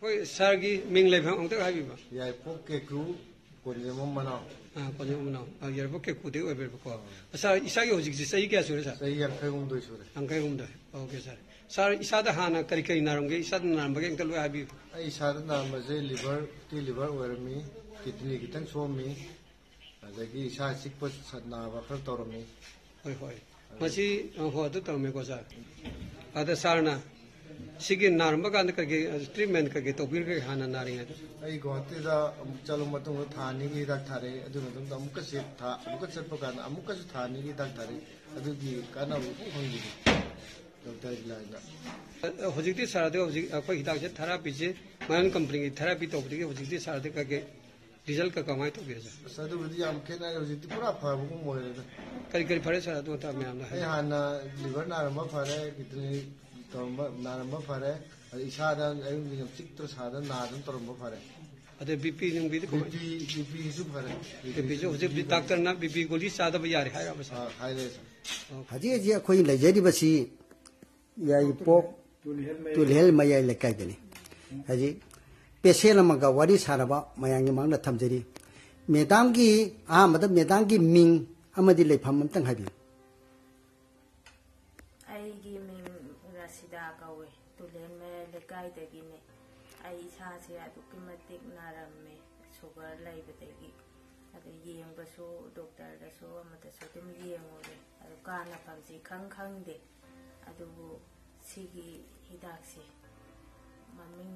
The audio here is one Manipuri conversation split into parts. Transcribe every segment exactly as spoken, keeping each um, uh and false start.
ꯑꯩꯈꯣꯏ ꯁꯥꯔꯒꯤ ꯃꯤꯡ ꯂꯩꯐꯝ ꯑꯃꯨꯛꯇ ꯍꯥꯏꯕꯤꯕ? ꯌꯥꯏꯄꯣꯛ ꯀꯦꯀꯨ, ꯀꯣꯟꯖꯦꯝꯕꯝ ꯃꯅꯥꯎ꯫ ꯑꯥ, ꯀꯣꯟꯖꯦꯝꯕꯝ ꯃꯅꯥꯎ꯫ ꯑꯥ, ꯌꯥꯏꯄꯣꯛ ꯀꯦꯀꯨꯗꯒꯤ ꯑꯣꯏꯕꯤꯔꯕꯀꯣ꯫ ꯑꯥ꯫ ꯁꯥꯔ, ꯏꯁꯥꯒꯤ ꯍꯧꯖꯤꯛꯁꯤ ꯆꯍꯤ ꯀꯌꯥ ꯁꯨꯔꯦ, ꯁꯥꯔ? ꯆꯍꯤ ꯌꯥꯡꯈꯩ ꯍꯨꯝꯗꯣꯏ ꯁꯨꯔꯦ꯫ ꯌꯥꯡꯈꯩ ꯍꯨꯝꯗꯣꯏ꯫ ꯑꯣꯀꯦ, ꯁꯥꯔ꯫ ꯁꯥꯔ, ꯏꯁꯥꯗ ꯍꯥꯟꯅ ꯀꯔꯤ ꯀꯔꯤ ꯅꯥꯔꯝꯒꯦ? ꯏꯁꯥꯗ ꯅꯥꯔꯝꯕꯒꯤ ꯑꯝꯇ ꯂꯣꯏ ꯍꯥꯏꯕꯤꯌꯨ꯫ ꯑꯩ ꯏꯁꯥꯗ ꯅꯥꯔꯝꯕꯁꯦ ꯂꯤꯚꯔ, ꯇꯤ ꯂꯤꯚꯔ ꯑꯣꯏꯔꯝꯃꯤ, ꯀꯤꯗꯅꯤ ꯈꯤꯇꯪ ꯁꯣꯛꯑꯝꯃꯤ, ꯑꯗꯒꯤ ꯏꯁꯥ ꯆꯤꯛꯄ ꯁ-, ꯅꯥꯕ ꯈꯔ ꯇꯧꯔꯝꯃꯤ꯫ ꯍꯣꯏ, ꯍꯣꯏ꯫ ꯃꯁꯤ, ꯑ, ꯍꯣꯏ, ꯑꯗꯨ ꯇꯧꯔꯝꯃꯦꯀꯣ, ꯁꯥꯔ꯫ ꯑꯗ ꯁꯥꯔꯅ ꯁꯤꯒꯤ ꯅꯥꯔꯝꯕ ꯀꯥꯟꯗ ꯀꯩꯀꯩ, ꯑ, ꯇ꯭ꯔꯤꯠꯃꯦꯟ ꯀꯩꯀꯩ ꯇꯧꯕꯤꯔꯒꯦ ꯍꯥꯟꯅ ꯅꯥꯔꯤꯉꯩꯗ? ꯑꯩ ꯒꯨꯍꯥꯇꯤꯗ ꯑꯃꯨꯛ ꯆꯠꯂ ꯃꯇꯨꯡꯗ ꯊꯥ ꯑꯅꯤꯒꯤ ꯍꯤꯗꯥꯛ ꯊꯥꯔꯛꯑꯦ꯫ ꯑꯗꯨ ꯃꯇꯨꯡꯗ ꯑꯃꯨꯛꯀ ꯆꯦꯛ ꯊꯥ-, ꯑꯃꯨꯛꯀ ꯆꯠꯄ ꯀꯥꯟꯗ ꯑꯃꯨꯛꯀꯁꯨ ꯊꯥ ꯑꯅꯤꯒꯤ ꯍꯤꯗꯥꯛ ꯊꯥꯔꯛꯑꯦ꯫ ꯑꯗꯨꯒꯤ ꯀꯥꯟꯅꯕ ꯑꯃꯨꯛ ꯐꯪꯈꯤꯗꯦ ꯗꯣꯛꯇꯔꯒꯤ ꯂꯥꯏꯟꯗ꯫ ꯑ, ꯍꯧꯖꯤꯛꯇꯤ ꯁꯥꯔꯗꯤ ꯍꯧꯖꯤꯛ ꯑꯩꯈꯣꯏ ꯍꯤꯗꯥꯛꯁꯦ ꯊꯦꯔꯥꯄꯤꯁꯦ ꯃꯌꯥꯝ ꯀꯝꯄꯅꯤꯒꯤ ꯊꯦꯔꯥꯄꯤ ꯇꯧꯕꯗꯒꯤ ꯍꯧꯖꯤꯛꯇꯤ ꯁꯥꯔꯗꯤ ꯀꯩꯀꯩ ꯔꯤꯖꯜꯀ ꯀꯃꯥꯏꯅ ꯇꯧꯒꯦ, ꯁꯥꯔ? ꯑꯁ, ꯑꯗꯨꯕꯨꯗꯤ ꯌꯥꯝ ꯈꯦꯠꯅꯔꯦ꯫ ꯍꯧꯖꯤꯛꯇꯤ ꯄꯨꯔꯥ ꯐꯕꯒꯨꯝ ꯑꯣꯏꯔꯦꯗ꯫ ꯀꯔꯤ ꯀꯔꯤ ꯐꯔꯦ, ꯁꯥꯔ? ꯑꯗꯨ ꯑꯝꯇ ꯃꯌꯥꯝꯗ ꯑꯩ ꯍꯥꯏꯕꯤꯌꯨ꯫ ꯍꯥꯟꯅ ꯂꯤꯚꯔ ꯅꯥꯔꯝꯕ ꯐꯔꯦ, ꯀꯤꯗꯅꯤ ꯇꯧꯔꯝꯕ, ꯅꯥꯔꯝꯕ ꯐꯔꯦ꯫ ꯑꯗ ꯏꯁꯥꯗ ꯑꯌꯨꯛ ꯅꯨꯡꯊꯤꯜ ꯆꯤꯛꯇ꯭ꯔ ꯁꯥꯗꯅ ꯅꯥꯗꯅ ꯇꯧꯔꯝꯕ ꯐꯔꯦ꯫ ꯑꯗꯩ ꯕꯤ ꯄꯤ ꯅꯨꯡꯕꯤꯗꯤ ꯀꯃꯥꯏ? ꯕꯤ ꯄꯤ, ꯕꯤ ꯄꯤꯁꯨ ꯐꯔꯦ꯫ ꯕꯤ ꯄꯤꯁꯨ ꯍꯧꯖꯤꯛ ꯗꯥꯛꯇꯔꯅ ꯕꯤ ꯄꯤ ꯒꯨꯂꯤ ꯆꯥꯗꯕ ꯌꯥꯔꯦ ꯍꯥꯏꯔꯕ, ꯁꯥꯔ? ꯑꯥ, ꯍꯥꯏꯔꯦ, ꯁꯥꯔ꯫ ꯑꯣꯀꯦ꯫ ꯍꯧꯖꯤꯛ ꯍꯧꯖꯤꯛ ꯑꯩꯈꯣꯏ ꯂꯩꯖꯔꯤꯕꯁꯤ ꯌꯥꯏꯔꯤꯄꯣꯛ ꯇꯨꯂꯤꯍꯦꯜ ꯃꯌꯥꯏ ꯂꯩꯀꯥꯏꯗꯅꯤ꯫ ꯍꯧꯖꯤꯛ ꯄꯦꯁꯦꯟ ꯑꯃꯒ ꯋꯥꯔꯤ ꯁꯥꯟꯅꯕ ꯃꯌꯥꯝꯒꯤ ꯃꯥꯡꯗ ꯊꯝꯖꯔꯤ꯫ ꯃꯦꯗꯥꯝꯒꯤ ꯑꯍꯥꯟꯕꯗ ꯃꯦꯗꯥꯝꯒꯤ ꯃꯤꯡ ꯑꯃꯗꯤ ꯂꯩꯐꯝ ꯑꯝꯇꯪ ꯍꯥꯏꯕꯤꯌꯨ꯫ ꯑꯩꯒꯤ ꯃꯤꯡ ꯔꯥꯁꯤꯗꯥ ꯀꯧꯋꯦ, ꯇꯨꯂꯦꯟ ꯃꯌꯥꯏ ꯂꯩꯀꯥꯏꯗꯒꯤꯅꯦ꯫ ꯑꯩ ꯏꯁꯥꯁꯦ ꯑꯗꯨꯛꯀꯤ ꯃꯇꯤꯛ ꯅꯥꯔꯝꯃꯦ, ꯁꯨꯒꯔ ꯂꯩꯕꯗꯒꯤ꯫ ꯑꯗꯨ ꯌꯦꯡꯕꯁꯨ, ꯗꯣꯛꯇꯔꯗꯁꯨ ꯑꯃꯗꯁꯨ ꯑꯗꯨꯝ ꯌꯦꯡꯉꯨꯔꯦ, ꯑꯗꯨ ꯀꯥꯟꯅꯐꯝꯁꯤ ꯏꯈꯪ ꯈꯪꯗꯦ꯫ ꯑꯗꯨꯕꯨ ꯁꯤꯒꯤ ꯍꯤꯗꯥꯛꯁꯦ ꯃꯃꯤꯡ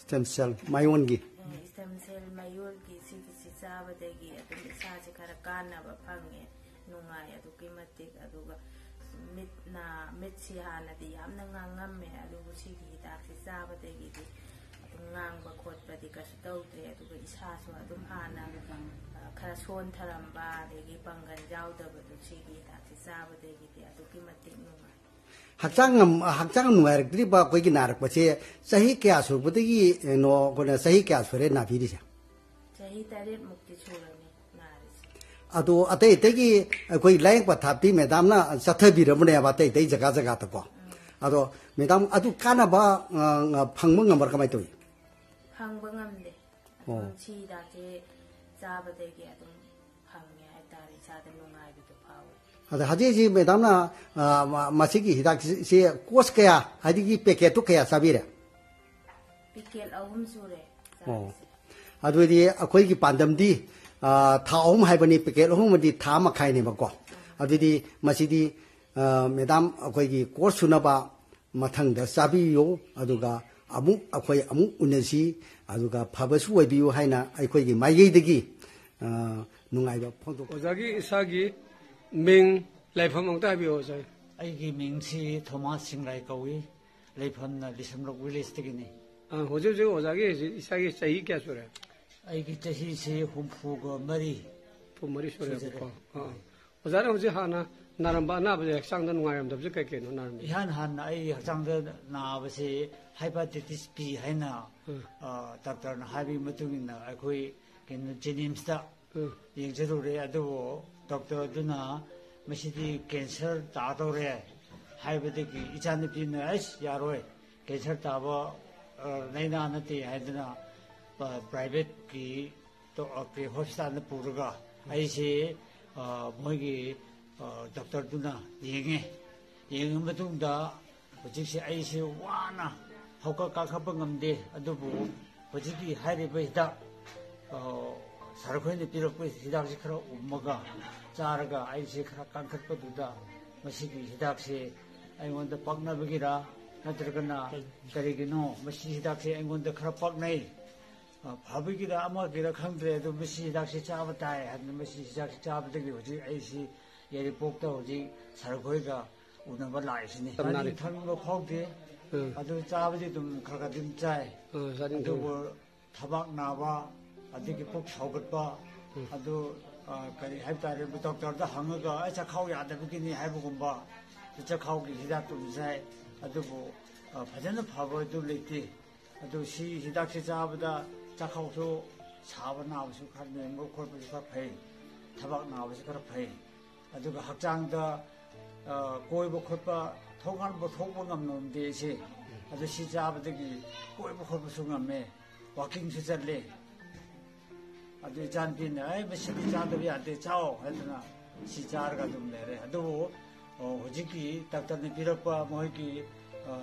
ꯁ꯭ꯇꯦꯝ ꯁꯦꯜ ꯃꯥꯏꯑꯣꯟꯒꯤ꯫ ꯑꯦ, ꯁ꯭ꯇꯦꯝ ꯁꯦꯜ ꯃꯌꯣꯜꯒꯤ ꯁꯤꯒꯤꯁꯤ ꯆꯥꯕꯗꯒꯤ ꯑꯗꯨꯝ ꯏꯁꯥꯁꯦ ꯈꯔ ꯀꯥꯟꯅꯕ ꯐꯪꯉꯦ, ꯅꯨꯡꯉꯥꯏ ꯑꯗꯨꯛꯀꯤ ꯃꯇꯤꯛ꯫ ꯑꯗꯨꯒ ꯃꯤꯠ ꯅꯥ, ꯃꯤꯠꯁꯤ ꯍꯥꯟꯅꯗꯤ ꯌꯥꯝꯅ ꯉꯥꯡꯉꯝꯃꯦ, ꯑꯗꯨꯕꯨ ꯁꯤꯒꯤ ꯍꯤꯗꯥꯛꯁꯤ ꯆꯥꯕꯗꯒꯤꯗꯤ ꯑꯗꯨꯝ ꯉꯥꯡꯕ ꯈꯣꯠꯄꯗꯤ ꯀꯩꯁꯨ ꯇꯧꯗ꯭ꯔꯦ꯫ ꯑꯗꯨꯒ ꯏꯁꯥꯁꯨ ꯑꯗꯨꯝ ꯍꯥꯟꯅ, ꯑ, ꯈꯔ ꯁꯣꯟꯊꯔꯝꯕ, ꯑꯗꯒꯤ ꯄꯥꯡꯒꯜ ꯌꯥꯎꯗꯕꯗꯨ ꯁꯤꯒꯤ ꯍꯤꯗꯥꯛꯁꯤ ꯆꯥꯕꯗꯒꯤꯗꯤ ꯑꯗꯨꯛꯀꯤ ꯃꯇꯤꯛ ꯅꯨꯡꯉꯥꯏ꯫ ꯍꯛꯆꯥꯡ ꯉꯝ-, ꯍꯛꯆꯥꯡ ꯅꯨꯡꯉꯥꯏꯔꯛꯇ꯭ꯔꯤꯕ ꯑꯩꯈꯣꯏꯒꯤ ꯅꯥꯔꯛꯄꯁꯦ ꯆꯍꯤ ꯀꯌꯥ ꯁꯨꯔꯛꯄꯗꯒꯤ, ꯀꯩꯅꯣ, ꯑꯩꯈꯣꯏꯅ ꯆꯍꯤ ꯀꯌꯥ ꯁꯨꯔꯦ ꯅꯥꯕꯤꯔꯤꯁꯦ? ꯆꯍꯤ ꯇꯔꯦꯠꯃꯨꯛꯇꯤ ꯁꯨꯔꯅꯤ ꯅꯥꯔꯤꯁꯦ꯫ ꯑꯗꯣ ꯑꯇꯩ ꯑꯇꯩꯒꯤ ꯑꯩꯈꯣꯏ ꯂꯥꯌꯦꯡ ꯄꯊꯥꯞꯇꯤ ꯃꯦꯗꯥꯝꯅ ꯆꯠꯊꯕꯤꯔꯕꯅꯦꯕ ꯑꯇꯩ ꯑꯇꯩ ꯖꯒꯥ ꯖꯒꯥꯗꯀꯣ? ꯎꯝ꯫ ꯑꯗꯣ ꯃꯦꯗꯥꯝ, ꯑꯗꯨ ꯀꯥꯟꯅꯕ, ꯑ, ꯐꯪꯕ ꯉꯝꯕ꯭ꯔꯥ, ꯀꯃꯥꯏꯅ ꯇꯧꯏ? ꯐꯪꯕ ꯉꯝꯗꯦ꯫ ꯑꯗꯨꯝ ꯑꯣ꯫ ꯁꯤ ꯍꯤꯗꯥꯛꯁꯦ ꯆꯥꯕꯗꯒꯤ ꯑꯗꯨꯝ ꯐꯪꯉꯦ ꯍꯥꯏꯇꯥꯔꯦ, ꯏꯁꯥꯗ ꯅꯨꯡꯉꯥꯏꯕꯗꯣ ꯐꯥꯎꯋꯦ꯫ ꯑꯗ ꯍꯧꯖꯤꯛ ꯍꯧꯖꯤꯛ ꯃꯦꯗꯥꯝꯅ, ꯑ, ꯃ-, ꯃꯁꯤꯒꯤ ꯍꯤꯗꯥꯛꯁꯤ, ꯁꯤ ꯀꯣꯔꯁ ꯀꯌꯥ, ꯍꯥꯏꯗꯤ ꯄꯦꯀꯦꯠꯇꯨ ꯀꯌꯥ ꯆꯥꯕꯤꯔꯦ? ꯄꯦꯀꯦꯠ ꯑꯍꯨꯝ ꯁꯨꯔꯦ ꯑꯣ꯫ ꯆꯥꯔꯤꯁꯦ꯫ ꯑꯗꯨꯗꯤ ꯑꯩꯈꯣꯏꯒꯤ ꯄꯥꯟꯗꯝꯗꯤ, ꯑ, ꯊꯥ ꯑꯍꯨꯝ ꯍꯥꯏꯕꯅꯤ, ꯄꯦꯀꯦꯠ ꯑꯍꯨꯝ ꯑꯃꯗꯤ ꯊꯥ ꯃꯈꯥꯏꯅꯦꯕꯀꯣ꯫ ꯑꯗꯨꯗꯤ ꯃꯁꯤꯗꯤ, ꯑ, ꯃꯦꯗꯥꯝ, ꯑꯩꯈꯣꯏꯒꯤ ꯀꯣꯔꯁ ꯁꯨꯅꯕ ꯃꯊꯪꯗ ꯆꯥꯕꯤꯌꯨ, ꯑꯗꯨꯒ ꯑꯃꯨꯛ ꯑꯩꯈꯣꯏ ꯑꯃꯨꯛ ꯎꯅꯁꯤ, ꯑꯗꯨꯒ ꯐꯕꯁꯨ ꯑꯣꯏꯕꯤꯌꯨ ꯍꯥꯏꯅ ꯑꯩꯈꯣꯏꯒꯤ ꯃꯥꯏꯀꯩꯗꯒꯤ, ꯑ, ꯅꯨꯡꯉꯥꯏꯕ ꯐꯣꯡꯗꯣꯛ꯫ ꯑꯣꯖꯥꯒꯤ ꯏꯁꯥꯒꯤ ꯃꯤꯡ, ꯂꯩꯐꯝ ꯑꯃꯨꯛꯇ ꯍꯥꯏꯕꯤꯌꯨ, ꯑꯣꯖꯥ꯫ ꯑꯩꯒꯤ ꯃꯤꯡꯁꯤ ꯊꯣꯃꯥꯁ ꯁꯤꯡꯔꯥꯏ ꯀꯧꯏ꯫ ꯂꯩꯐꯝꯅ ꯂꯤꯁꯝꯂꯣꯛ ꯚꯤꯂꯦꯖꯇꯒꯤꯅꯤ꯫ ꯑ, ꯍꯧꯖꯤꯛ ꯍꯧꯖꯤꯛ ꯑꯣꯖꯥꯒꯤ ꯍꯧꯖꯤꯛ ꯏꯁꯥꯒꯤ ꯆꯍꯤ ꯀꯌꯥ ꯁꯨꯔꯦ? ꯑꯩꯒꯤ ꯆꯍꯤꯁꯤ ꯍꯨꯝꯐꯨꯒ ꯃꯔꯤ ꯍꯨꯝꯐꯨ ꯃꯔꯤ ꯁꯨꯔꯦꯕꯀꯣ꯫ ꯁꯨꯖꯔꯦ꯫ ꯑ, ꯑ꯫ ꯑꯣꯖꯥꯅ ꯍꯧꯖꯤꯛ ꯍꯥꯟꯅ ꯅꯥꯔꯝꯕ ꯑꯅꯥꯕꯁꯦ, ꯍꯛꯆꯥꯡꯗ ꯅꯨꯡꯉꯥꯏꯔꯝꯗꯕꯁꯦ ꯀꯩ ꯀꯩꯅꯣ ꯅꯥꯔꯝꯃꯤꯁꯦ? ꯏꯍꯥꯟ ꯍꯥꯟꯅ ꯑꯩ ꯍꯛꯆꯥꯡꯗ ꯅꯥꯕꯁꯤ ꯍꯦꯄꯥꯇꯥꯏꯇꯤꯁ ꯕꯤ ꯍꯥꯏꯅ, ꯎꯝ꯫ ꯑ, ꯗꯥꯛꯇꯔꯅ ꯍꯥꯏꯕꯒꯤ ꯃꯇꯨꯡ ꯏꯟꯅ ꯑꯩꯈꯣꯏ ꯀꯩꯅꯣ ꯖꯦꯅꯤꯝꯁꯇ ꯎꯝ꯫ ꯌꯦꯡꯖꯔꯨꯔꯦ꯫ ꯑꯗꯨꯕꯨ ꯗꯣꯛꯇꯔ ꯑꯗꯨꯅ ꯃꯁꯤꯗꯤ ꯀꯦꯟꯁꯔ ꯇꯥꯗꯧꯔꯦ ꯍꯥꯏꯕꯗꯒꯤ ꯏꯆꯥꯅꯨꯄꯤꯅ, "ꯑꯩꯁ, ꯌꯥꯔꯣꯏ, ꯀꯦꯟꯁꯔ ꯇꯥꯕ, ꯑ, ꯂꯥꯏꯅꯥ ꯅꯠꯇꯦ" ꯍꯥꯏꯗꯅ, ꯑ, ꯄ꯭ꯔꯥꯏꯚꯦꯠꯀꯤ ꯇꯣ-, ꯑ, ꯀꯤ ꯍꯣꯁꯄꯤꯇꯥꯜꯗ ꯄꯨꯔꯒ ꯑꯩꯁꯦ, ꯑ, ꯃꯣꯏꯒꯤ, ꯑ, ꯗꯣꯛꯇꯔꯗꯨꯅ ꯌꯦꯡꯉꯦ꯫ ꯌꯦꯡꯉ ꯃꯇꯨꯡꯗ ꯍꯧꯖꯤꯛꯁꯦ ꯑꯩꯁꯦ ꯋꯥꯅ ꯍꯧꯒꯠ ꯀꯥꯡꯈꯠꯄ ꯉꯝꯗꯦ, ꯑꯗꯨꯕꯨ ꯍꯧꯖꯤꯛꯀꯤ ꯍꯥꯏꯔꯤꯕ ꯍꯤꯗꯥꯛ, ꯑ, ꯁꯥꯔ ꯈꯣꯏꯅ ꯄꯤꯔꯛꯄ ꯍꯤꯗꯥꯛꯁꯦ ꯈꯔ ꯎꯝꯃꯒ ꯆꯥꯔꯒ ꯑꯩꯁꯦ ꯈꯔ ꯀꯥꯡꯈꯠꯄꯗꯨꯗ ꯃꯁꯤꯒꯤ ꯍꯤꯗꯥꯛꯁꯦ ꯑꯩꯉꯣꯟꯗ ꯄꯛꯅꯕꯒꯤꯔ ꯅꯠꯇ꯭ꯔꯒꯅ ꯀꯔꯤꯒꯤꯅꯣ ꯃꯁꯤ ꯍꯤꯗꯥꯛꯁꯦ ꯑꯩꯉꯣꯟꯗ ꯈꯔ ꯄꯛꯅꯩ, ꯑ, ꯐꯕꯒꯤꯔ ꯑꯃꯒꯤꯔ ꯈꯪꯗ꯭ꯔꯦ, ꯑꯗꯨ ꯃꯁꯤ ꯍꯤꯗꯥꯛꯁꯦ ꯆꯥꯕ ꯇꯥꯏ ꯍꯥꯏꯗꯅ ꯃꯁꯤ ꯍꯤꯗꯥꯛꯁꯦ ꯆꯥꯕꯗꯒꯤ ꯍꯧꯖꯤꯛ ꯑꯩꯁꯤ ꯌꯥꯏꯔꯤꯄꯣꯛꯇ ꯍꯧꯖꯤꯛ ꯁꯥꯔ ꯈꯣꯏꯒ ꯎꯅꯕ ꯂꯥꯛꯏꯁꯤꯅꯤ꯫ ꯌꯥꯝ ꯅꯥꯔꯤ꯫ ꯆꯥꯅꯤꯡ ꯊꯛꯅꯤꯡꯕ ꯐꯥꯎꯗꯦ꯫ ꯎꯝ꯫ ꯑꯗꯨ ꯆꯥꯕꯗꯤ ꯑꯗꯨꯝ ꯈꯔ ꯈꯔ ꯑꯗꯨꯝ ꯆꯥꯏ꯫ ꯎꯝ, ꯆꯥꯅꯤꯡ ꯑꯗꯨꯕꯨ ꯊꯛꯅꯤꯡ꯫ ꯊꯕꯥꯛ ꯅꯥꯕ, ꯑꯗꯒꯤ ꯄꯨꯛ ꯁꯧꯒꯠꯄ, ꯎꯝ꯫ ꯑꯗꯨ, ꯑ, ꯀꯔꯤ ꯍꯥꯏꯕ ꯇꯥꯔꯦ, ꯗꯣꯛꯇꯔꯗ ꯍꯪꯉꯒ, "ꯑꯩ ꯆꯥꯛꯈꯥꯎ ꯌꯥꯗꯕꯒꯤꯅꯤ" ꯍꯥꯏꯕꯒꯨꯝꯕ, ꯆꯥꯛꯈꯥꯎꯒꯤ ꯍꯤꯗꯥꯛꯇꯨ ꯑꯗꯨꯝ ꯆꯥꯏ꯫ ꯑꯗꯨꯕꯨ, ꯑ, ꯐꯖꯅ ꯐꯕ ꯑꯗꯨ ꯂꯩꯇꯦ꯫ ꯑꯗꯨ ꯁꯤ ꯍꯤꯗꯥꯛꯁꯤ ꯆꯥꯕꯗ ꯆꯥꯛꯈꯥꯎꯁꯨ ꯁꯥꯕ ꯅꯥꯕꯁꯨ ꯈꯔ ꯅꯦꯝꯕ ꯈꯣꯠꯄꯁꯨ ꯈꯔ ꯐꯩ, ꯊꯕꯥꯛ ꯅꯥꯕꯁꯨ ꯈꯔ ꯐꯩ꯫ ꯑꯗꯨꯒ ꯍꯛꯆꯥꯡꯗ, ꯑ, ꯀꯣꯏꯕ ꯈꯣꯠꯄ ꯊꯣꯡꯒꯥꯟ ꯄꯨꯊꯣꯛꯄ ꯉꯝꯂꯝꯗꯦ ꯑꯩꯁꯦ꯫ ꯑꯗꯨ ꯁꯤ ꯆꯥꯕꯗꯒꯤ ꯀꯣꯏꯕ ꯈꯣꯠꯄꯁꯨ ꯉꯝꯃꯦ, ꯋꯥꯀꯤꯡꯁꯨ ꯆꯠꯂꯦ꯫ ꯑꯗꯨ ꯏꯆꯥꯅꯨꯄꯤꯅ, "ꯑꯩ ꯃꯁꯤꯗꯤ ꯆꯥꯗꯕ ꯌꯥꯗꯦ, ꯆꯥꯎ" ꯍꯥꯏꯗꯅ ꯁꯤ ꯆꯥꯔꯒ ꯑꯗꯨꯝ ꯂꯩꯔꯦ꯫ ꯑꯗꯨꯕꯨ, ꯑꯣ, ꯍꯧꯖꯤꯛꯀꯤ ꯗꯥꯛꯇꯔꯅ ꯄꯤꯔꯛꯄ ꯃꯣꯏꯒꯤ, ꯑ,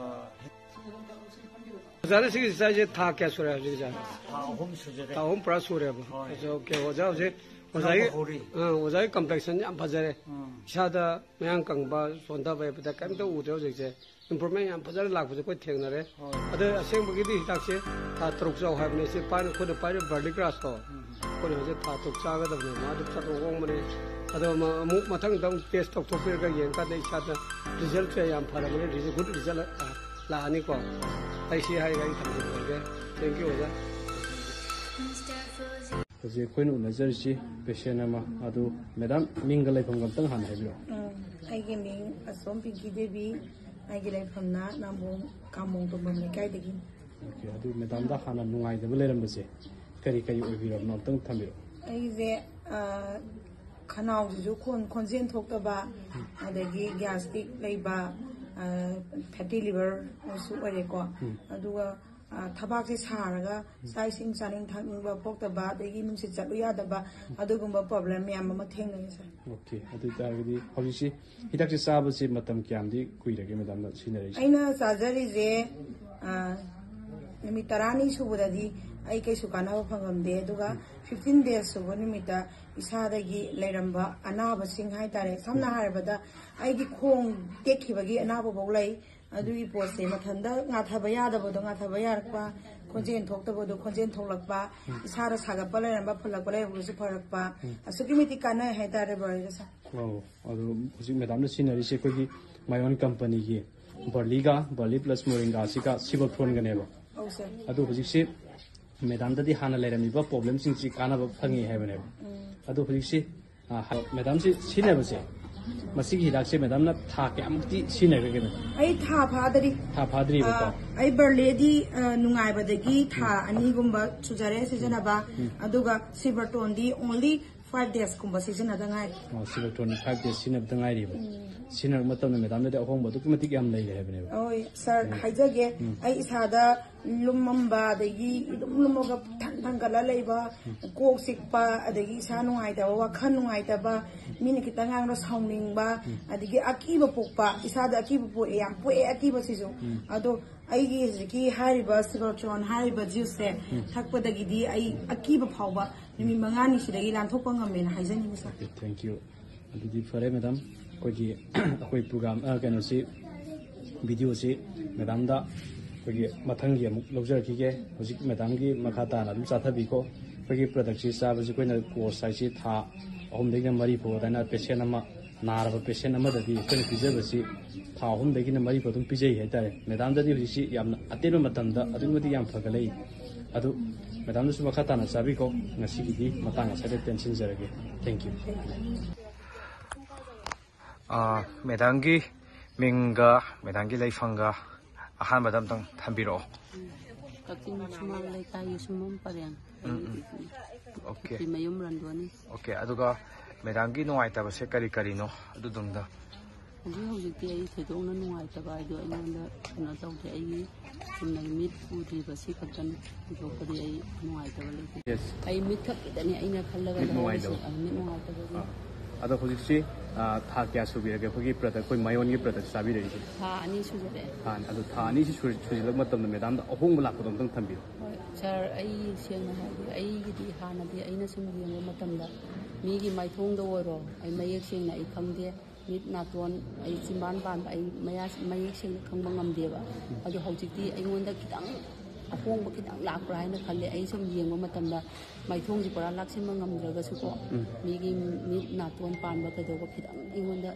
ꯑꯣꯖꯥꯅ ꯁꯤꯒꯤ ꯆꯥꯏꯁꯦ ꯊꯥ ꯀꯌꯥ ꯁꯨꯔꯦ ꯍꯧꯖꯤꯛꯁꯦ? ꯊꯥ ꯑꯍꯨꯝ ꯁꯨꯖꯔꯦ꯫ ꯊꯥ ꯑꯍꯨꯝ ꯄꯨꯔꯥ ꯁꯨꯔꯦꯕ? ꯍꯣꯏ꯫ ꯑꯣꯀꯦ, ꯑꯣꯖꯥ ꯍꯧꯖꯤꯛ ꯑꯣꯖꯥꯒꯤ, ꯈꯪꯕ ꯍꯧꯔꯤ꯫ ꯑ, ꯑꯣꯖꯥꯒꯤ ꯀꯝꯄ꯭ꯂꯦꯛꯁꯟ ꯌꯥꯝ ꯐꯖꯔꯦ꯫ ꯎꯝ꯫ ꯏꯁꯥꯗ ꯃꯌꯥꯡ ꯀꯪꯕ, ꯁꯣꯟꯊꯕ ꯍꯥꯏꯕꯗ ꯀꯔꯤꯝꯇ ꯎꯗ꯭ꯔꯦ ꯍꯧꯖꯤꯛꯁꯦ꯫ ꯏꯝꯄ꯭ꯔꯨꯚꯃꯦꯟ ꯌꯥꯝ ꯐꯖꯅ ꯂꯥꯛꯄꯁꯦ ꯑꯩꯈꯣꯏ ꯊꯦꯡꯅꯔꯦ꯫ ꯍꯣꯏ꯫ ꯑꯗ ꯑꯁꯦꯡꯕꯒꯤꯗꯤ ꯍꯤꯗꯥꯛꯁꯦ ꯊꯥ ꯇꯔꯨꯛ ꯆꯥꯎ ꯍꯥꯏꯕꯅꯦ꯫ ꯁꯤ ꯄꯥꯏꯅ ꯑꯩꯈꯣꯏꯅ ꯄꯥꯏꯔꯤꯕ ꯕꯥꯔꯂꯤ ꯒ꯭ꯔꯥꯁꯇꯣ, ꯎꯝ꯫ ꯑꯩꯈꯣꯏꯅ ꯍꯧꯖꯤꯛ ꯊꯥ ꯇꯔꯨꯛ ꯆꯥꯒꯗꯕꯅꯦ꯫ ꯃꯥꯗꯤ ꯄꯩꯁꯥ ꯍꯣꯡꯕꯅꯦ꯫ ꯑꯗꯣ ꯑꯃ-, ꯑꯃꯨꯛ ꯃꯊꯪꯗ ꯑꯃꯨꯛ ꯇꯦꯁ ꯇꯧꯊꯣꯛꯄꯤꯔꯒ ꯌꯦꯡꯀꯥꯟꯗ ꯏꯁꯥꯗ ꯔꯤꯖꯜꯁꯦ ꯌꯥꯝ ꯐꯔꯕꯅꯦ꯫ ꯔꯤꯖꯜ, ꯒꯨꯗ ꯔꯤꯖꯜ ꯂꯥꯛꯑꯅꯤꯀꯣ꯫ ꯑꯩ ꯁꯤ ꯍꯥꯏꯔꯒ ꯑꯩ ꯊꯝꯖꯔꯒꯦ꯫ Thank you, ꯑꯣꯖꯥ꯫ ꯍꯧꯖꯤꯛ ꯑꯩꯈꯣꯏꯅ ꯎꯅꯖꯔꯤꯁꯤ ꯄꯦꯁꯦꯟ ꯑꯃ꯫ ꯑꯗꯨ ꯃꯦꯗꯥꯝ, ꯃꯤꯡꯒ ꯂꯩꯐꯝꯒ ꯑꯝꯇꯪ ꯍꯥꯟꯅ ꯍꯥꯏꯕꯤꯔꯛꯑꯣ꯫ ꯎꯝ, ꯑꯩꯒꯤ ꯃꯤꯡ ꯑꯁꯣꯝ ꯄꯤꯡꯀꯤ ꯗꯦꯕꯤ꯫ ꯑꯩꯒꯤ ꯂꯩꯐꯝꯅ ꯅꯥꯝꯕꯣꯡ ꯀꯥꯃꯣꯡ ꯇꯣꯡꯕꯝ ꯂꯩꯀꯥꯏꯗꯒꯤꯅꯤ꯫ ꯑꯣꯀꯦ, ꯑꯗꯨ ꯃꯦꯗꯥꯝꯗ ꯍꯥꯟꯅ ꯅꯨꯡꯉꯥꯏꯇꯕ ꯂꯩꯔꯝꯕꯁꯦ ꯀꯔꯤ ꯀꯔꯤ ꯑꯣꯏꯕꯤꯔꯕꯅꯣ ꯑꯝꯇꯪ ꯊꯝꯕꯤꯔꯛꯑꯣ꯫ ꯑꯩꯁꯦ, ꯑ, ꯈꯅꯥꯎꯁꯤꯁꯨ ꯈꯣꯟ-, ꯈꯣꯟꯖꯦꯜ ꯊꯣꯛꯇꯕ, ꯑꯗꯒꯤ ꯒ꯭ꯌꯥꯁꯇꯤꯛ ꯂꯩꯕ, ꯑ, ꯐꯦꯇꯤ ꯂꯤꯚꯔꯁꯨ ꯑꯣꯏꯔꯦꯀꯣ꯫ ꯎꯝ꯫ ꯑꯗꯨꯒ, ꯑ, ꯊꯕꯥꯛꯁꯦ ꯁꯥꯔꯒ ꯆꯥꯛ ꯏꯁꯤꯡ ꯆꯥꯅꯤꯡ ꯊꯛꯅꯤꯡꯕ ꯄꯣꯛꯇꯕ, ꯑꯗꯒꯤ ꯅꯨꯡꯁꯤꯠ ꯆꯠꯂꯨ ꯌꯥꯗꯕ, ꯑꯗꯨꯒꯨꯝꯕ ꯄ꯭ꯔꯣꯕ꯭ꯂꯦꯝ ꯃꯌꯥꯝ ꯑꯃ ꯊꯦꯡꯅꯩ, ꯁꯥꯔ꯫ ꯑꯣꯀꯦ, ꯑꯗꯨ ꯑꯣꯏꯇꯥꯔꯒꯗꯤ ꯍꯧꯖꯤꯛꯁꯤ ꯍꯤꯗꯥꯛꯁꯦ ꯆꯥꯕꯁꯦ ꯃꯇꯝ ꯀꯌꯥꯝꯗꯤ ꯀꯨꯏꯔꯒꯦ ꯃꯦꯗꯥꯝꯅ ꯁꯤꯖꯤꯟꯅꯔꯛꯏꯁꯦ? ꯑꯩꯅ ꯆꯥꯖꯔꯤꯁꯦ, ꯑ, ꯅꯨꯃꯤꯠ ꯇꯔꯥꯅꯤ ꯁꯨꯕꯗꯗꯤ ꯑꯩ ꯀꯩꯁꯨ ꯀꯥꯟꯅꯕ ꯐꯪꯉꯝꯗꯦ, ꯑꯗꯨꯒ ꯐꯤꯐꯇꯤꯟ ꯗꯦꯖ ꯁꯨꯕ ꯅꯨꯃꯤꯠꯇ ꯏꯁꯥꯗꯒꯤ ꯂꯩꯔꯝꯕ ꯑꯅꯥꯕꯁꯤꯡ ꯍꯥꯏꯇꯥꯔꯦ, ꯁꯝꯅ ꯍꯥꯏꯔꯕꯗ ꯑꯩꯒꯤ ꯈꯣꯡ ꯇꯦꯛꯈꯤꯕꯒꯤ ꯑꯅꯥꯕꯐꯧ ꯂꯩ꯫ ꯑꯗꯨꯒꯤ ꯄꯣꯠꯁꯦ ꯃꯊꯟꯇ ꯉꯥꯊꯕ ꯌꯥꯗꯕꯗꯣ ꯉꯥꯊꯕ ꯌꯥꯔꯛꯄ, ꯈꯣꯟꯖꯦꯜ ꯊꯣꯛꯇꯕꯗꯣ ꯈꯣꯟꯖꯦꯜ ꯊꯣꯛꯂꯛꯄ, ꯏꯁꯥꯗ ꯁꯥꯒꯠꯄ ꯂꯩꯔꯝꯕ, ꯐꯨꯜꯂꯛꯄ ꯂꯩꯔꯝꯕꯗꯨꯁꯨ ꯐꯔꯛꯄ, ꯑꯁꯨꯛꯀꯤ ꯃꯇꯤꯛ ꯀꯥꯟꯅꯩ ꯍꯥꯏꯇꯥꯔꯦ ꯕ꯭ꯔꯣ ꯑꯩꯒꯤꯁꯦ꯫ ꯑꯣ, ꯑꯗꯣ ꯍꯧꯖꯤꯛ ꯃꯦꯗꯥꯝꯅ ꯁꯤꯖꯤꯟꯅꯔꯤꯁꯦ ꯑꯩꯈꯣꯏꯒꯤ ꯃꯥꯏꯑꯣꯟ ꯀꯝꯄꯅꯤꯒꯤ ꯕꯔꯂꯤꯒ, ꯕꯔꯂꯤ ꯄ꯭ꯂꯁ ꯃꯣꯔꯤꯡꯒꯥꯁꯤꯒ ꯁꯤꯕꯣꯐ꯭ꯂꯣꯟꯒꯅꯦꯕ꯫ ꯑꯧ, ꯁꯥꯔ꯫ ꯑꯗꯣ ꯍꯧꯖꯤꯛꯁꯤ ꯃꯦꯗꯥꯝꯗꯗꯤ ꯍꯥꯟꯅ ꯂꯩꯔꯝꯃꯤꯕ ꯄ꯭ꯔꯣꯕ꯭ꯂꯦꯝꯁꯤꯡꯁꯤ ꯀꯥꯟꯅꯕ ꯐꯪꯉꯤ ꯍꯥꯏꯕꯅꯦꯕ꯫ ꯎꯝ꯫ ꯑꯗꯣ ꯍꯧꯖꯤꯛꯁꯤ, ꯑ, ꯍ-, ꯃꯦꯗꯥꯝꯁꯤ ꯁꯤꯖꯤꯟꯅꯕꯁꯦ, ꯃꯁꯤꯒꯤ ꯍꯤꯗꯥꯛꯁꯦ ꯃꯦꯗꯥꯝꯅ ꯊꯥ ꯀꯌꯥꯃꯨꯛꯇꯤ ꯁꯤꯖꯤꯟꯅꯈ꯭ꯔꯒꯦ, ꯃꯦꯗꯥꯝ? ꯑꯩ ꯊꯥ ꯐꯥꯗꯔꯤ꯫ ꯊꯥ ꯐꯥꯗ꯭ꯔꯤꯕꯀꯣ? ꯑ, ꯑꯩ ꯕꯔꯂꯦꯗꯤ, ꯑ, ꯅꯨꯡꯉꯥꯏꯕꯗꯒꯤ ꯊꯥ ꯑꯅꯤꯒꯨꯝꯕ ꯁꯨꯖꯔꯦ ꯁꯤꯖꯤꯟꯅꯕ꯫ ꯎꯝ꯫ ꯑꯗꯨꯒ ꯁꯤꯜꯚꯔ ꯇꯣꯟꯗꯤ only ꯐꯥꯏꯚ ꯗꯦꯖꯀꯨꯝꯕ ꯁꯤꯖꯤꯟꯅꯗ ꯉꯥꯏꯔꯤ꯫ ꯁꯤꯂꯣꯇ꯭ꯔꯣꯟꯒꯤ ꯐꯥꯏꯚ ꯗꯦꯖ ꯁꯤꯖꯤꯟꯅꯕꯗ ꯉꯥꯏꯔꯤꯕ꯫ ꯁꯤꯖꯤꯟꯅꯔꯛꯄ ꯃꯇꯝꯗ ꯃꯦꯗꯥꯝꯗꯗꯤ ꯑꯍꯣꯡꯕ ꯑꯗꯨꯛꯀꯤ ꯃꯇꯤꯛ ꯌꯥꯝ ꯂꯩꯔꯦ ꯍꯥꯏꯕꯅꯦꯕ꯫ ꯍꯣꯏ ꯁꯥꯔ, ꯍꯥꯏꯖꯒꯦ꯫ ꯑꯩ ꯏꯁꯥꯗ ꯂꯨꯝꯃꯝꯕ, ꯑꯗꯒꯤ ꯂꯨꯝ ꯂꯨꯝꯃꯒ ꯊꯟ ꯊꯟꯒꯠꯂ ꯂꯩꯕ, ꯀꯣꯛ ꯆꯤꯛꯄ, ꯑꯗꯒꯤ ꯏꯁꯥ ꯅꯨꯡꯉꯥꯏꯇꯕ, ꯋꯥꯈꯜ ꯅꯨꯡꯉꯥꯏꯇꯕ, ꯃꯤꯅ ꯈꯤꯇꯪ ꯉꯥꯡꯕ ꯁꯥꯎꯅꯤꯡꯕ, ꯑꯗꯒꯤ ꯑꯀꯤꯕ ꯄꯣꯛꯄ, ꯏꯁꯥꯗ ꯑꯀꯤꯕ ꯄꯣꯛꯑꯦ, ꯌꯥꯝ ꯄꯣꯛꯑꯦ ꯑꯀꯤꯕꯁꯤꯁꯨ꯫ ꯑꯗꯣ ꯑꯩꯒꯤ ꯍꯧꯖꯤꯛꯀꯤ ꯍꯥꯏꯔꯤꯕ ꯁꯤꯂꯣꯇ꯭ꯔꯣꯟ ꯍꯥꯏꯔꯤꯕ ꯖ꯭ꯌꯨꯁꯁꯦ ꯊꯛꯄꯗꯒꯤꯗꯤ ꯑꯩ ꯑꯀꯤꯕ ꯐꯥꯎꯕ ꯅꯨꯃꯤꯠ ꯃꯉꯥꯅꯤꯁꯤꯗꯒꯤ ꯂꯥꯟꯊꯣꯛꯄ ꯉꯝꯃꯦꯅ ꯍꯥꯏꯖꯅꯤꯡꯉꯤ ꯁꯥꯔ꯫ Thank you. ꯑꯗꯨꯗꯤ ꯐꯔꯦ ꯃꯦꯗꯥꯝ, ꯑꯩꯈꯣꯏꯒꯤ ꯑꯩꯈꯣꯏ ꯄ꯭ꯔꯣꯒ꯭ꯔꯥꯝ ꯀꯩꯅꯣꯁꯤ, ꯚꯤꯗꯤꯑꯣꯁꯤ ꯃꯦꯗꯥꯝꯗ ꯑꯩꯈꯣꯏꯒꯤ ꯃꯊꯪꯒꯤ ꯑꯃꯨꯛ ꯂꯧꯖꯔꯛꯈꯤꯒꯦ꯫ ꯍꯧꯖꯤꯛ ꯃꯦꯗꯥꯝꯒꯤ ꯃꯈꯥ ꯇꯥꯅ ꯑꯗꯨꯝ ꯆꯥꯊꯕꯤꯀꯣ꯫ ꯑꯩꯈꯣꯏꯒꯤ ꯄ꯭ꯔꯗꯛꯁꯤ ꯆꯥꯕꯁꯤ ꯑꯩꯈꯣꯏꯅ ꯀꯣꯔꯁ ꯍꯥꯏꯁꯤ ꯊꯥ ꯑꯍꯨꯝꯗꯒꯤꯅ ꯃꯔꯤ ꯐꯥꯎ ꯑꯗꯨꯃꯥꯏꯅ ꯄꯦꯁꯦꯟ ꯑꯃ, ꯅꯥꯔꯕ ꯄꯦꯁꯦꯟ ꯑꯃꯗꯗꯤ ꯑꯩꯈꯣꯏꯅ ꯄꯤꯖꯕꯁꯤ ꯊꯥ ꯑꯍꯨꯝꯗꯒꯤꯅ ꯃꯔꯤ ꯐꯥꯎ ꯑꯗꯨꯝ ꯄꯤꯖꯩ ꯍꯥꯏꯇꯥꯔꯦ꯫ ꯃꯦꯗꯥꯝꯗꯗꯤ ꯍꯧꯖꯤꯛꯁꯤ ꯌꯥꯝꯅ ꯑꯇꯦꯟꯕ ꯃꯇꯝꯗ ꯑꯗꯨꯛꯀꯤ ꯃꯇꯤꯛ ꯌꯥꯝ ꯐꯒꯠꯂꯛꯏ꯫ ꯑꯗꯨ ꯃꯦꯗꯥꯝꯅꯁꯨ ꯃꯈꯥ ꯇꯥꯅ ꯆꯥꯕꯤꯀꯣ꯫ ꯉꯁꯤꯒꯤꯗꯤ ꯃꯇꯥꯡ ꯑꯁꯤꯗ ꯇꯦꯟꯁꯤꯟꯖꯔꯒꯦ꯫ Thank you. ꯑꯥ, ꯃꯦꯗꯥꯝꯒꯤ ꯃꯤꯡꯒ ꯃꯦꯗꯥꯝꯒꯤ ꯂꯩꯐꯝꯒ ꯑꯍꯥꯟꯕꯗ ꯑꯝꯇꯪ ꯊꯝꯕꯤꯔꯛꯑꯣ꯫ ꯀꯛꯆꯤꯡ ꯁꯨꯃꯥꯡ ꯂꯩꯀꯥꯏꯒꯤ ꯁꯨꯃꯝ ꯄꯔꯦꯡ꯫ ꯑꯣꯀꯦ꯫ ꯃꯌꯨꯝ ꯔꯟꯗꯣꯅꯤ꯫ ꯑꯣꯀꯦ, ꯑꯗꯨꯒ ꯃꯦꯗꯥꯝꯒꯤ ꯅꯨꯡꯉꯥꯏꯇꯕꯁꯦ ꯀꯔꯤ ꯀꯔꯤꯅꯣ ꯑꯗꯨꯗꯨꯝꯗ? ꯍꯧꯖꯤꯛ ꯍꯧꯖꯤꯛꯇꯤ ꯑꯩ ꯊꯣꯏꯗꯣꯛꯅ ꯅꯨꯡꯉꯥꯏꯇꯕ ꯍꯥꯏꯗꯣ ꯑꯩꯉꯣꯟꯗ ꯀꯩꯅꯣ ꯇꯧꯗꯦ꯫ ꯑꯩꯒꯤ ꯆꯨꯝꯅꯒꯤ ꯃꯤꯠ ꯎꯗ꯭ꯔꯤꯕ ꯁꯤ ꯈꯛꯇꯅꯤ꯫ ꯊꯣꯏꯗꯣꯛꯄꯗꯤ ꯑꯩ ꯅꯨꯡꯉꯥꯏꯇꯕ ꯂꯩꯇꯦ꯫ Yes. ꯑꯩ ꯃꯤꯠ ꯈꯛꯀꯤꯗꯅꯤ ꯑꯩꯅ ꯈꯜꯂꯒ ꯃꯤꯠ ꯂꯧꯔꯤꯁꯦ꯫ ꯅꯨꯡꯉꯥꯏꯇꯕ꯫ ꯑ, ꯃꯤꯠ ꯅꯨꯡꯉꯥꯏꯇꯕꯒꯤ꯫ ꯑꯥ, ꯑꯗꯣ ꯍꯧꯖꯤꯛꯁꯤ, ꯑꯥ, ꯊꯥ ꯀꯌꯥ ꯁꯨꯕꯤꯔꯒꯦ ꯑꯩꯈꯣꯏꯒꯤ ꯄ꯭ꯔꯗꯛ, ꯑꯩꯈꯣꯏ ꯃꯌꯣꯟꯒꯤ ꯄ꯭ꯔꯗꯛ ꯆꯥꯕꯤꯔꯛꯏꯁꯦ? ꯊꯥ ꯑꯅꯤ ꯁꯨꯖꯔꯦ꯫ ꯊꯥ ꯑꯅꯤ꯫ ꯑꯗꯣ ꯊꯥ ꯑꯅꯤꯁꯤ ꯁꯨ-, ꯁꯨꯖꯤꯜꯂꯛꯄ ꯃꯇꯝꯗ ꯃꯦꯗꯥꯝꯗ ꯑꯍꯣꯡꯕ ꯂꯥꯛꯄꯗꯣ ꯑꯝꯇꯪ ꯊꯝꯕꯤꯌꯨ꯫ ꯍꯣꯏ ꯁꯥꯔ, ꯑꯩ ꯁꯦꯡꯅ ꯍꯥꯏꯔꯗꯤ ꯑꯩꯒꯤꯗꯤ ꯍꯥꯟꯅꯗꯤ ꯑꯩꯅ ꯁꯨꯝ ꯌꯦꯡꯕ ꯃꯇꯝꯗ ꯃꯤꯒꯤ ꯃꯥꯏꯊꯣꯡꯗ ꯑꯣꯏꯔꯣ, ꯑꯩ ꯃꯌꯦꯛ ꯁꯦꯡꯅ ꯑꯩ ꯈꯪꯗꯦ꯫ ꯃꯤꯠ ꯅꯥꯇꯣꯟ, ꯑꯩ ꯆꯤꯝꯕꯥꯟ ꯄꯥꯟꯕ, ꯑꯩ ꯃꯌꯥ ꯃꯌꯦꯛ ꯁꯦꯡꯅ ꯈꯪꯕ ꯉꯝꯗꯦꯕ꯫ ꯑꯗꯣ ꯍꯧꯖꯤꯛꯇꯤ ꯑꯩꯉꯣꯟꯗ ꯈꯤꯇꯪ ꯑꯍꯣꯡꯕ ꯈꯤꯇꯪ ꯂꯥꯛꯄ꯭ꯔꯥ ꯍꯥꯏꯅ ꯈꯜꯂꯦ꯫ ꯑꯩ ꯁꯨꯝ ꯌꯦꯡꯕ ꯃꯇꯝꯗ ꯃꯥꯏꯊꯣꯡꯁꯦ ꯄꯨꯔꯥ ꯂꯥꯛꯁꯤꯟꯕ ꯉꯝꯗ꯭ꯔꯒꯁꯨꯀꯣ, ꯃꯤꯒꯤ ꯃꯤꯠ ꯅꯥꯇꯣꯟ ꯄꯥꯟꯕ ꯀꯩꯗꯧꯕ ꯈꯤꯇꯪ ꯑꯩꯉꯣꯟꯗ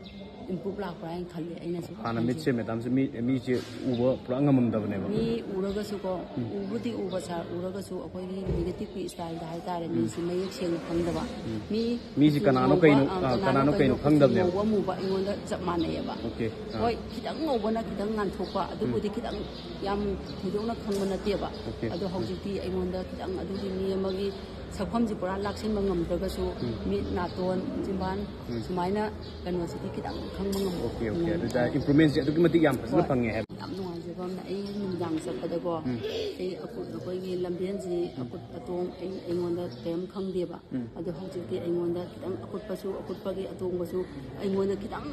ꯏꯝꯄ꯭ꯔꯨꯞ ꯂꯥꯛꯄ꯭ꯔꯥ ꯍꯥꯏꯅ ꯈꯜꯂꯦ ꯑꯩꯅꯁꯨ ꯍꯥꯟꯅ ꯈꯟꯖꯩ꯫ ꯃꯤꯠꯁꯦ ꯃꯦꯗꯥꯝꯁꯦ ꯃꯤ, ꯃꯤꯁꯦ ꯎꯕ ꯄꯨꯔꯥ ꯉꯝꯃꯝꯗꯕꯅꯦꯕ꯫ ꯃꯤ ꯎꯔꯒꯁꯨꯀꯣ, ꯎꯕꯨꯗꯤ ꯎꯕ ꯁꯥꯔ, ꯎꯔꯒꯁꯨ ꯑꯩꯈꯣꯏꯒꯤ ꯅꯦꯒꯦꯇꯤꯞꯀꯤ ꯏꯁꯇꯥꯏꯜꯗ ꯍꯥꯏꯇꯥꯔꯦ, ꯃꯤꯁꯤ ꯃꯌꯦꯛ ꯁꯦꯡꯅ ꯈꯪꯗꯕ꯫ ꯃꯤ ꯃꯤꯁꯤ ꯀꯨꯆꯨ ꯀꯅꯥꯅꯣ ꯉꯧꯕ, ꯀꯩꯅꯣ, ꯑ, ꯑ, ꯀꯅꯥꯅꯣ ꯀꯩꯅꯣ ꯀꯨꯆꯨ ꯈꯪꯗꯕꯅꯦꯕ꯫ ꯉꯧꯕ ꯑꯃꯨꯕ ꯑꯩꯉꯣꯟꯗ ꯆꯞ ꯃꯥꯟꯅꯩꯌꯦꯕ꯫ ꯑꯣꯀꯦ, ꯑ꯫ ꯍꯣꯏ, ꯈꯤꯇꯪ ꯉꯧꯕꯅ ꯈꯤꯇꯪ ꯉꯥꯟꯊꯣꯛꯄ, ꯑꯗꯨꯕꯨꯗꯤ ꯈꯤꯇꯪ ꯌꯥꯝ ꯊꯣꯏꯗꯣꯛꯅ ꯈꯪꯕ ꯅꯠꯇꯦꯕ꯫ ꯑꯣꯀꯦ꯫ ꯑꯗꯣ ꯍꯧꯖꯤꯛꯇꯤ ꯑꯩꯉꯣꯟꯗ ꯈꯤꯇꯪ ꯑꯗꯨꯒꯤ ꯃꯤ ꯑꯃꯒꯤ ꯁꯛꯐꯝꯁꯤ ꯄꯨꯔꯥ ꯂꯥꯛꯁꯤꯟꯕ ꯉꯝꯗ꯭ꯔꯒꯁꯨ, ꯎꯝ꯫ ꯃꯤꯠ, ꯅꯥꯇꯣꯟ, ꯆꯤꯝꯕꯥꯟ, ꯎꯝ꯫ ꯁꯨꯃꯥꯏꯅ ꯀꯩꯅꯣꯁꯤꯗꯤ ꯈꯤꯇꯪ ꯈꯪꯕ ꯉꯝꯕ꯫ Okay, okay. ꯑꯗꯨꯗ improvement ꯁꯦ ꯑꯗꯨꯛꯀꯤ ꯃꯇꯤꯛ ꯌꯥꯝ ꯐꯖꯅ ꯍꯣꯏ꯫ ꯐꯪꯉꯦ ꯍꯥꯏꯕ꯫ ꯌꯥꯝ ꯅꯨꯡꯉꯥꯏꯖꯕ ꯑꯃꯅ, ꯑꯩ ꯅꯨꯃꯤꯗꯥꯡ ꯆꯠꯄꯗꯀꯣ, ꯎꯝ꯫ ꯑꯩ ꯑꯀꯨꯠ-, ꯑꯩꯈꯣꯏꯒꯤ ꯂꯝꯕꯦꯟꯁꯤ ꯑꯀꯨꯠ ꯑꯇꯣꯡ ꯑꯩ, ꯑꯩꯉꯣꯟꯗ ꯀꯔꯤꯝ ꯈꯪꯗꯦꯕ꯫ ꯎꯝ꯫ ꯑꯗꯣ ꯍꯧꯖꯤꯛꯇꯤ ꯑꯩꯉꯣꯟꯗ ꯈꯤꯇꯪ ꯑꯀꯨꯠꯄꯁꯨ, ꯑꯀꯨꯠꯄꯒꯤ ꯑꯇꯣꯡꯕꯁꯨ ꯑꯩꯉꯣꯟꯗ ꯈꯤꯇꯪ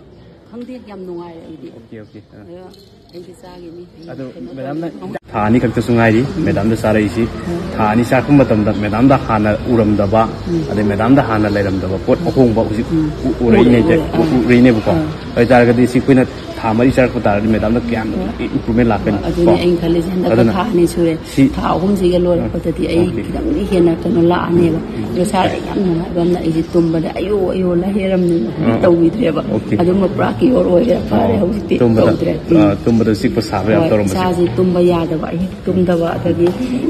ꯈꯪꯗꯦ, ꯌꯥꯝ ꯅꯨꯡꯉꯥꯏꯔꯦ ꯑꯩꯗꯤ꯫ Okay, okay. ꯑꯥ꯫ ꯑꯗꯣ ꯑꯩꯗꯤ ꯆꯥꯈꯤꯅꯤ꯫ ꯑꯗꯣ ꯀꯩꯅꯣ ꯃꯦꯗꯥꯝꯅ ꯇꯧꯔꯅꯤ꯫ ꯊꯥ ꯑꯅꯤ ꯈꯛꯇꯁꯨ ꯉꯥꯏꯔꯤ ꯃꯦꯗꯥꯝꯗ ꯆꯥꯔꯛꯏꯁꯤ꯫ ꯊꯥ ꯑꯅꯤ ꯆꯥꯔꯛꯄ ꯃꯇꯝꯗ ꯃꯦꯗꯥꯝꯗ ꯍꯥꯟꯅ ꯎꯔꯝꯗꯕ, ꯑꯗꯩ ꯃꯦꯗꯥꯝꯗ ꯍꯥꯟꯅ ꯂꯩꯔꯝꯗꯕ ꯄꯣꯠ ꯑꯍꯣꯡꯕ ꯍꯧꯖꯤꯛ ꯎ-, ꯎꯔꯛꯏꯅꯦ, ꯎꯔꯦ, ꯎꯔꯦ, ꯎ-, ꯑꯥ꯫ ꯎꯔꯛꯏꯅꯦꯕꯀꯣ꯫ ꯑꯥ꯫ ꯑꯗꯨ ꯑꯣꯏꯇꯥꯔꯒꯗꯤ ꯁꯤ ꯑꯩꯈꯣꯏꯅ ꯊꯥ ꯃꯔꯤ ꯆꯥꯔꯛꯄ ꯇꯥꯔꯗꯤ ꯃꯦꯗꯥꯝꯗ ꯀꯌꯥꯝ improvement ꯂꯥꯛꯀꯅꯤ, ꯑꯗꯨꯅꯤ ꯀꯣ? ꯑꯩꯅ ꯈꯜꯂꯤꯁꯦ, ꯍꯟꯗꯛꯀ ꯑꯗꯨꯅ ꯊꯥ ꯑꯅꯤ ꯁꯨꯔꯦ꯫ ꯁꯤ ꯊꯥ ꯑꯍꯨꯝꯁꯤꯒ ꯂꯣꯏꯔꯛꯄꯗꯗꯤ ꯑꯩ ꯑꯣꯀꯦ꯫ ꯈꯤꯇꯪꯗꯤ ꯍꯦꯟꯅ ꯀꯩꯅꯣ ꯂꯥꯛꯑꯅꯦꯕ꯫ ꯑꯗꯣ ꯁꯥꯔ, ꯑꯩ ꯌꯥꯝ ꯅꯨꯡꯉꯥꯏꯕ ꯑꯃꯅ ꯑꯩꯁꯦ ꯇꯨꯝꯕꯗ ꯑꯌꯣ ꯑꯌꯣ ꯂꯥꯏꯍꯦꯔꯝꯅꯦꯕ, ꯑꯥ꯫ ꯇꯧꯕꯤꯗ꯭ꯔꯦꯕ꯫ ꯑꯣꯀꯦ꯫ ꯑꯗꯨꯝꯕ ꯄꯨꯔꯥ cure ꯑꯣꯏꯔꯦ, ꯐꯔꯦ꯫ ꯑꯣ꯫ ꯍꯧꯖꯤꯛꯇꯤ ꯇꯨꯝꯕꯗ, ꯇꯧꯗ꯭ꯔꯦ꯫ ꯎꯝ꯫ ꯑꯥ, ꯇꯨꯝꯕꯗ ꯆꯤꯛꯄ ꯁꯥꯕ ꯌꯥꯝ ꯍꯣꯏ, ꯇꯧꯔꯝꯕꯁꯦ꯫ ꯏꯁꯥꯁꯦ ꯇꯨꯝꯕ ꯌꯥꯗꯕ, ꯑꯍꯤꯡ ꯇꯨꯝꯗꯕ, ꯑꯗꯒꯤ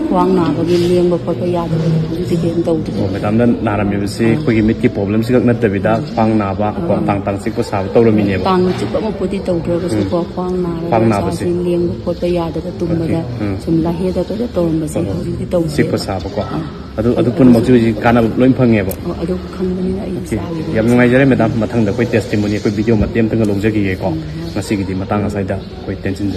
ꯈ꯭ꯋꯥꯡ ꯅꯥꯕꯒꯤ ꯂꯦꯡꯕ ꯈꯣꯠꯄ ꯌꯥꯗꯕ, ꯍꯧꯖꯤꯛꯇꯤ ꯀꯩꯝ ꯇꯧꯗ꯭ꯔꯦ꯫ ꯑꯣ, ꯃꯦꯗꯥꯝꯅ ꯅꯥꯔꯝꯃꯤꯕꯁꯦ ꯑꯥ꯫ ꯑꯩꯈꯣꯏꯒꯤ ꯃꯤꯠꯀꯤ problemꯁꯤ ꯈꯛ ꯅꯠꯇꯕꯤꯗ ꯈ꯭ꯋꯥꯡ ꯅꯥꯕ, ꯀꯣ, ꯑꯥ꯫ ꯇꯥꯡ ꯇꯥꯡ ꯆꯤꯛꯄ ꯁꯥꯕ ꯇꯧꯔꯝꯃꯤꯅꯦꯕ꯫ ꯇꯥꯡ ꯆꯤꯛꯄꯃꯛꯄꯨꯗꯤ ꯇꯧꯗ꯭ꯔꯒꯁꯨꯀꯣ, ꯎꯝ꯫ ꯈ꯭ꯋꯥꯡ ꯅꯥꯔꯒ ꯈ꯭ꯋꯥꯡ ꯅꯥꯕꯁꯦ꯫ ꯏꯁꯥꯁꯤ ꯂꯦꯡꯕ ꯈꯣꯠꯄ ꯌꯥꯗꯕ, ꯇꯨꯝꯕꯗ ꯑꯣꯀꯦ꯫ ꯎꯝ꯫ ꯁꯨꯝ ꯂꯥꯏꯍꯦꯗ ꯀꯩꯗ ꯇꯧꯔꯝꯕꯁꯦ ꯑꯣ꯫ ꯍꯧꯖꯤꯛꯇꯤ ꯇꯧꯗ꯭ꯔꯦꯕ꯫ ꯆꯤꯛꯄ ꯁꯥꯕꯀꯣ꯫ ꯑꯥ꯫ ꯑꯗꯨ, ꯑꯗꯨ ꯑꯗꯨ ꯄꯨꯝꯅꯃꯛꯁꯨ ꯍꯧꯖꯤꯛ ꯀꯥꯟꯅꯕ ꯂꯣꯏ ꯐꯪꯉꯦꯕ꯫ ꯑꯣ, ꯑꯗꯨ ꯈꯪꯕꯅꯤꯅ ꯑꯩ ꯑꯣꯀꯦ꯫ ꯆꯥꯈꯤꯕꯅꯤ꯫ ꯌꯥꯝ ꯅꯨꯡꯉꯥꯏꯖꯔꯦ ꯃꯦꯗꯥꯝ, ꯃꯊꯪꯗ ꯑꯩꯈꯣꯏ testimony, ꯑꯩꯈꯣꯏ video ꯃꯇꯦꯛ ꯑꯃꯇꯪꯒ ꯂꯧꯖꯈꯤꯒꯦꯀꯣ꯫ ꯎꯝ, ꯍꯣꯏ꯫ ꯉꯁꯤꯒꯤꯗꯤ ꯃꯇꯥꯡ ꯑꯁ꯭ꯋꯥꯏꯗ ꯑꯩꯈꯣꯏ ꯇꯦꯟꯁꯤꯟꯖꯔꯦ꯫